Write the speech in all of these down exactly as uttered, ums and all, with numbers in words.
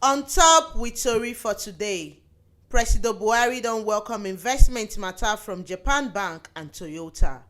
On top with tori for today, Presido Buhari don welcome investment matter from Japan Bank and Toyota.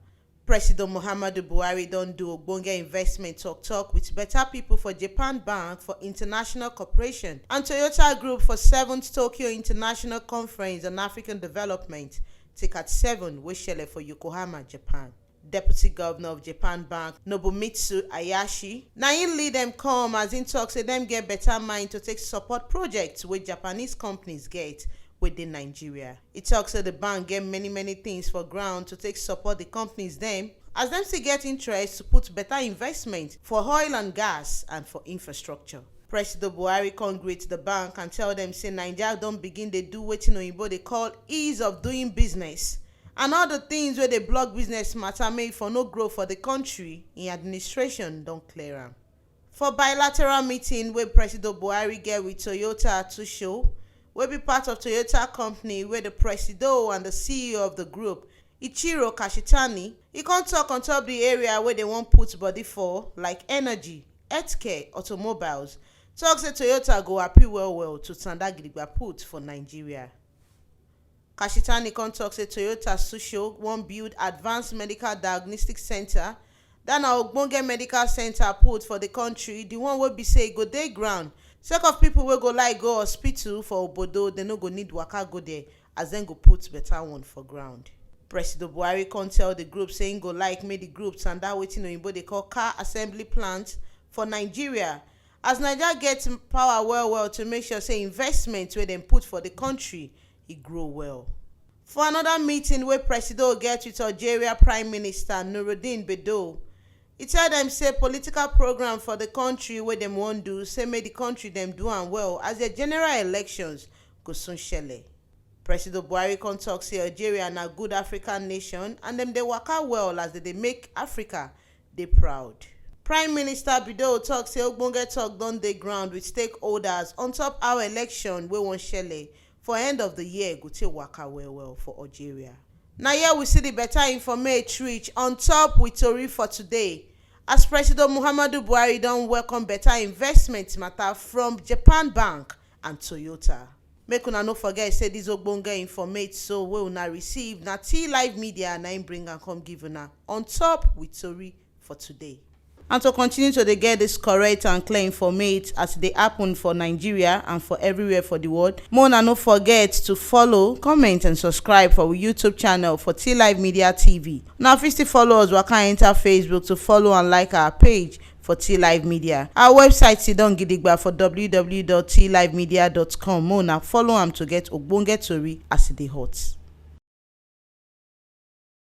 Presido Muhammadu Buhari don do ogbonge investment talk talk with better people for Japan Bank for International Cooperation and Toyota Group for seventh Tokyo International Conference on African Development, TICAD seven, wey shele for Yokohama, Japan. Deputy Governor of Japan Bank, Nobumitsu Ayashi, na im lead dem come as im talk say dem get better mind to take support projects wey Japanese companies get wey dey Nigeria. E talk say the bank get many many things for ground to take support the companies dem, as dem still get interest to put better investment for oil and gas and for infrastructure. Presido Buhari come greet the bank and tell dem say Naija don begin dey do wetin oyibo dey call ease of doing business, and all the things wey dey block business matter make e for no grow for the country, im administration don clear am. For bilateral meeting wey Presido Buhari get with Toyota Tsusho, wey be part of Toyota company wey the Presido and the C E O of the group, Ichiro Kashitani, e come talk on top the area wey dem wan put body for, like energy, healthcare, automobiles. Talk say Toyota go happy well well to tanda gidigba put for Nigeria. Kashitani come talk say Toyota Tsusho wan build advanced medical diagnostic center. That na ogbonge medical center put for the country, the one wey be say e go dey ground. Sake of people wey go like go hospital for obodo, dem no go need waka go there, as dem go put better one for ground. Presido Buhari come tell the group say im go like make the group tanda wetin oyibo dey call car assembly plant for Nigeria, as Naija get power well well to make sure say investment wey dem put for the country, e grow well. For another meeting wey Presido get with Algeria Prime Minister Nuruddin Bedo, e tell dem say political program for the country wey dem wan do, say make the country dem do am well, as their general elections go soon shele. Presido Buhari come talk say Algeria na good African nation and dem dey waka well as dem dey make Africa dey proud. Prime Minister Bedo talk say ogbonge talk don dey ground with stakeholders on top how election wey wan shele for end of the year go take waka well well for Algeria. Na here we see the better informate reach on top with tori for today, as Presido Muhammadu Buhari don welcome better investment matter from Japan Bank and Toyota. Make una no forget say this ogbonge informate so wey una receive na T Live Media na im bring am come give una on top with tori for today. And to continue to dey get this correct and clear informate as e dey happen for Nigeria and for everywhere for the world, make una no forget to follow, comment and subscribe for our YouTube channel for T Live Media T V. Una fit still follow us waka enter Facebook to follow and like our page for T Live Media. Our website sidon gidigba for w w w dot t live media dot com. Make una follow am to get ogbonge tori as e dey hot.